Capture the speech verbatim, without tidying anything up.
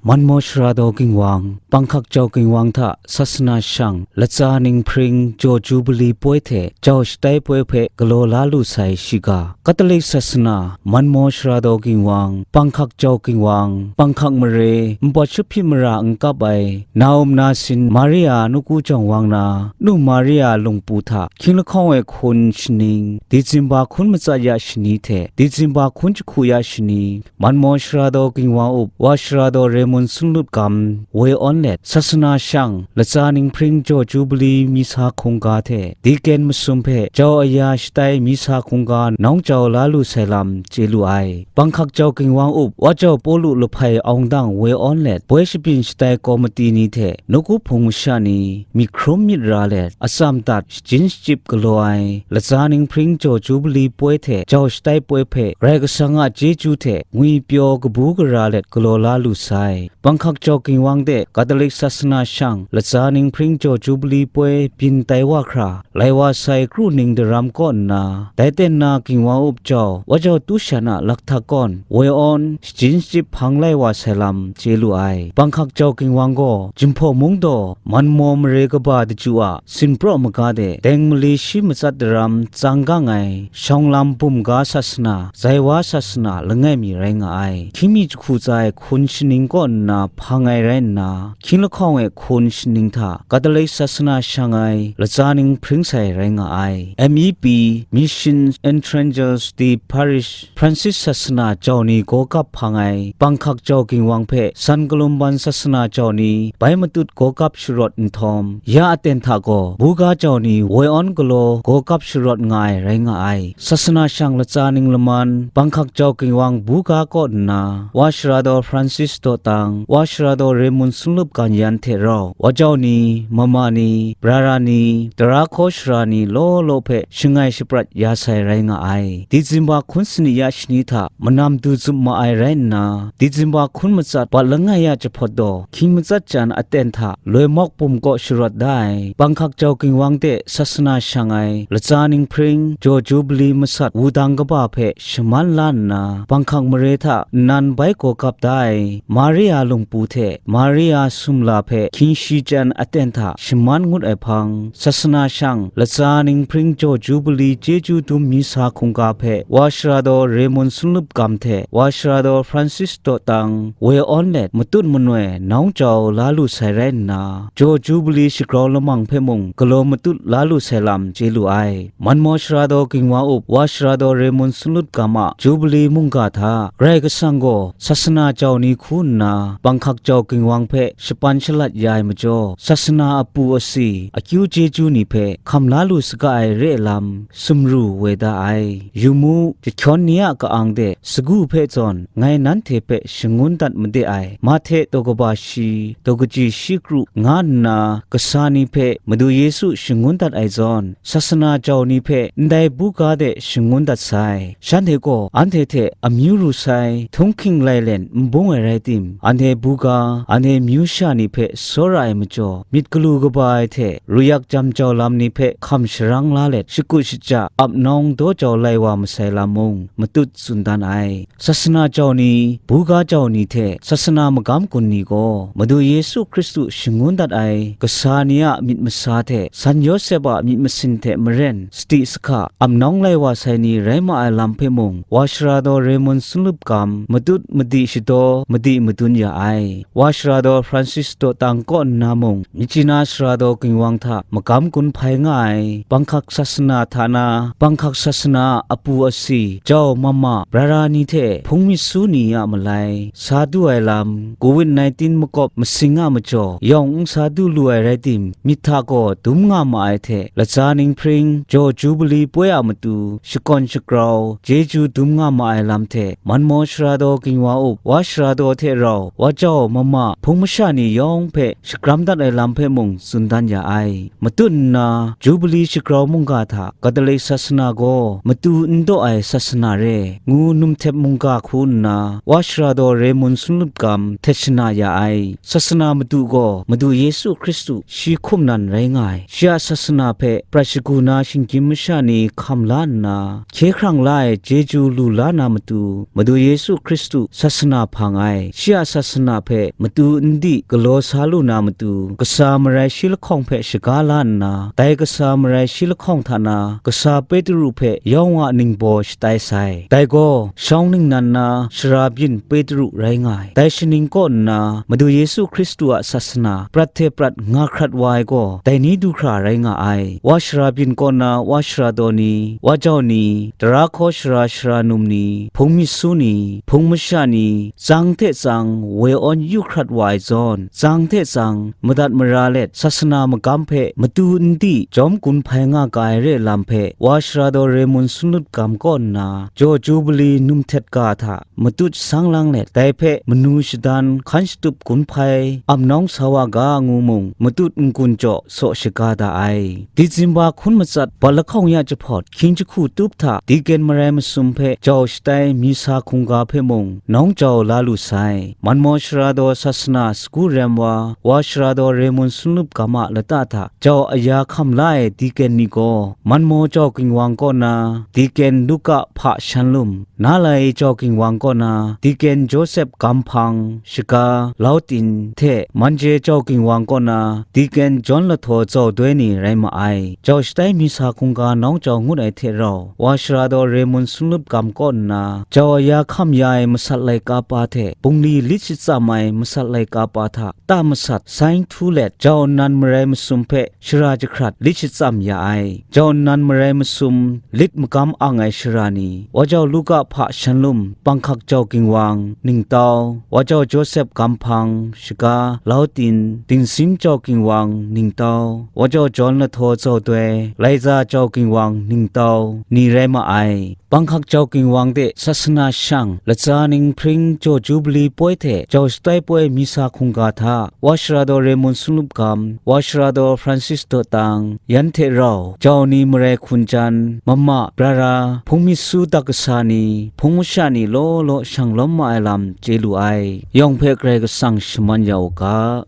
Manmaw Sara Daw Ginwang, Panghkak Jau Ginwang hta sasana shang latsa ninghpring jaw jubili poi hte jau shatai poi hpe galaw la lu sai shiga, Katolik sasana, Manmaw Sara Daw Ginwang, Panghkak Jau Ginwang, Panghkak Mare, npawt shahpyi mara n kap ai, na um na sin Maria nawku jawng wang na, nu Maria lungpu hta, hkying lahkawng e hkun shaning, Disimba hkun matsat ya shani hte, Disimba hkun jahku ya shani, Manmaw Sara Daw Ginwang up, Wa Sara Daw Remun Sunlup Gam, woi awn let, sasana shang, latsa ninghpring jaw jubili misa hkungga hte, diken masum hpe jau aya shatai misa hkungga nawng jau la lu sai lam chye lu ai. Panghkak Jau Ginwang up, Wa Jau Pawlu lahpai awng dang woi awn let, poi shabyin shatai kawmati ni hte nawku hpung masha ni, myit hkrum myit ra let, atsam dat, shajin shachyip galaw ai, latsa ninghpring jaw jubili poi hte jau shatai poi hpe, Karai Kasang a chyeju hte ngwipyaw kabu gara let galaw la lu sai. Panghkak Jau Ginwang de Katolik sasana shang latsa ninghpring jaw jubili poi byin tai wa hkra, lai wa sai kru ning daram kaw nna, dai ten na Ginwang up jau, Wa Jau Tu Shan a lakhtak kawn, woi awn, shajin shachyip hpang lai wa sai lam chye lu ai. Panghkak Jau Ginwang gaw, Jinghpaw Mung daw, Manmaw Mare kaba daju a, sinpraw maga de, teng mali shi matsat daram tsang gang ai, shawng lam bum ga sasana, zai wa sasana langai mi rai nga ai. Hkying mi jahku tsa ai hkun shaning kaw nna hpang ai rai nna, hkying lahkawng e hkun shaning hta Katolik sasana shang ai latsa ninghpring sai rai nga ai. M E P, Mission Etrangers de Parish, Francis sasana jau ni gawgap hpang ai, Panghkak Jau Ginwang hpe San Kalumban sasana jau ni bai matut gawgap sharawt nhtawm, ya aten hta gaw, buga jau ni woi awn galaw gawgap sharawt nga ai rai nga ai. Sasana shang latsa ning laman, Panghkak Jau Ginwang buga kaw nna, Wa Sara Daw Francis dawtang, Wa Sara Daw Remun Sunlup Gan Yan hte rau, wa jau ni, mama ni, brara ni, tara hkaw shara ni law law hpe shangai shaprat ya sai rai nga ai. Disimba hkun sani ya shani hta manam du zup ma ai rai nna, Disimba hkun matsat bat langai ya jahpawt daw, hkying matsat jan aten hta loi mawk bum kaw sharawt da ai, Panghkak Jau Ginwang de sasana shang ai, latsa ninghpring, jaw jubili masat wudang kaba hpe shaman la nna, Panghkak Mare hta nnan bai gawgap da ai, Maria lungpu hte Maria sumla hpe hkying shi chyan aten hta shaman ngut ai hpang, sasana shang latsa ninghpring jaw jubili chyeju dum misa hkungga hpe Wa Sara Daw Remun Sunlup Gam hte Wa Sara Daw Francis dawtang woi awn let matut manoi nawng jau la lu sai rai nna, jaw jubili shagrau lamang hpe mung galaw matut la lu sai lam chye lu ai. Manmaw Sara Daw Ginwang up, Wa Sara Daw Remun Sunlup Gam a jubili mungga hta, Karai Kasang gaw sasana jau ni hku nna, Panghkak Jau Ginwang hpe shapan shalat ya ai majaw, sasana apu asi, akyu chyeju ni hpe hkam la lu saga ai re ai lam, sumru woi da ai. Yu mu, jahkyawn ni a ka-ang de sagu hpe zawn ngai nanhte hpe shangun dat made ai, Mahte daw kaba shi, daw kaji shi kru nga nna kasa ni hpe Madu Yesu shangun dat ai zawn, sasana jau ni hpe ndai buga de shangun dat sai. Shanhte gaw anhte hte amyu ru sai, htunghking lailen n bung ai rai tim, anhte buga, anhte myu sha ni hpe tsawra ai majaw, myit galu kaba ai hte ruyak jam jau lam ni hpe hkam sharang la let, shakut shaja, ap nawng daw jau lai wa masai lam mung matut tsun dan ai. Sasana jau ni, buga jau ni hte sasana magam gun ni gaw, Madu Yesu Hkristu shangun dat ai kasa ni a myit masa hte San Yawsep a myit masin hte maren sadi sahka, ap nawng lai wa sai ni rai ma ai lam hpe mung, Wa Sara Daw Remun Sunlup Gam, matut madi shadaw madi madun ya ai. Wa Sara Daw Francis dawtang kaw nna mung, Myitkyina Sara Daw Ginwang hta magam gun hpai nga ai, Panghkak sasana hta na, Panghkak sasana a apu asi, jau mama, brara ni hte hpung myit su ni a malai, sa du ai lam, covid nineteen makawp masing a majaw, yawng n sa du lu ai rai tim, myit hta gaw dum nga ma ai hte, latsa ninghpring, jaw jubili poi a matu, shakawn shagrau, chyeju dum nga ma ai lam hte, Manmaw Sara Daw Ginwang up, Wa Sara Daw hte rau, Wa Jau mama, hpung masha ni yawng hpe, shakram dat ai lam hpe mung tsun dan ya ai. Matut nna, Jubili shagrau mungga hta Katolik sasana gaw matu n daw ai sasana re, ngu num htep mungga hku nna, Wa Sara Daw Remun Sunlup Gam htet shana ya ai. Sasana madu gaw Madu Yesu Hkristu shi hkum nan rai nga ai. Shi a sasana hpe prat shagu na shinggyim masha ni hkam la nna, hkye hkrang la ai chyeju lu la na matu, Madu Yesu Hkristu sasana hpang ai. Shi a sasana hpe matu n di galaw sa lu na matu, kasa marai shi lahkawng hpe shaga la nna, dai kasa marai shi lahkawng hta na kasa Petru hpe yawng a ningbaw shatai sai. Dai gaw, shawng ningnan na shara byin Petru rai nga ai. Dai shaning kaw nna, Madu Yesu Hkristu a sasana prat hte prat nga hkrat wa ai gaw, dai ni du hkra rai nga ai. Wa shara byin kaw na wa shara daw ni, wa jau ni, tara hkaw shara shara num ni, hpung myit su ni, hpung masha ni, tsang hte tsang woi awn yu hkrat wa ai zawn, tsang hte tsang madat mara let, sasana magam hpe matu n di jawm gun hpai nga ga ai re lam hpe, wa shara daw Remun Sunlut Gam kaw nna, jaw Jubili num htet ga hta matut sang lang let, dai hpe manu shadan hkan shatup gun hpai, amnawng sa wa ga ngu mung, matut n-gun jaw saw shaga da ai. Disimba hkun matsat, bat lahkawng ya jahpawt, hkying jahku tup hta, diken marai masum hpe jau shatai mi sa hkungga hpe mung, nawng jau la lu sai. Manmaw shara daw sasana sagu rem wa, wa shara daw Remun Sunlut Gam a lata hta jau aya hkam la ai diken ni gaw, Manmaw jau ginwang kaw na diken Luka hpa shanlum, Nalai jau ginwang kaw na diken Josep Gam hpang, shaga, Lautin hte Manje jau ginwang kaw na diken Jawn Lahtaw Zaudoi ni rai ma ai. Jau shatai mi sa hkungga nawng jau ngut ai hte rau, wa shara daw Remun Sunlut Gam kaw nna, jau aya hkam ya ai masat laika pa hte bungli lit shitsam ai masat laika pa hta ta masat saing htu let, jau nnan marai masum hpe shara jahkrat lit shitsam ya ai. Jau nnan marai masum lit magam ang ai shara ni, wa jau Luka hpa shanlum, panghkak jau ginwang, ningtau, wa jau Josep Gam hpang, shaga, Lautin, dingsin jau ginwang, ningtau, wa jau Jawn Lahtaw Zaudoi, Laiza jau ginwang, ningtau, ni rai ma ai. Panghkak jau ginwang de sasana shang, latsa ninghpring jaw Jubili poi hte jau shatai poi mi sa hkungga hta, wa shara daw Remun Sunlut Gam, wa shara daw Francis Dawtang, yan hte rau, jau ni marai hkun jan, mama, brara, hpung myit su dak kasa ni, hpung masha ni law law shang lawm ma ai lam chye lu ai. Yawng hpe Karai Kasang shaman ya u ga.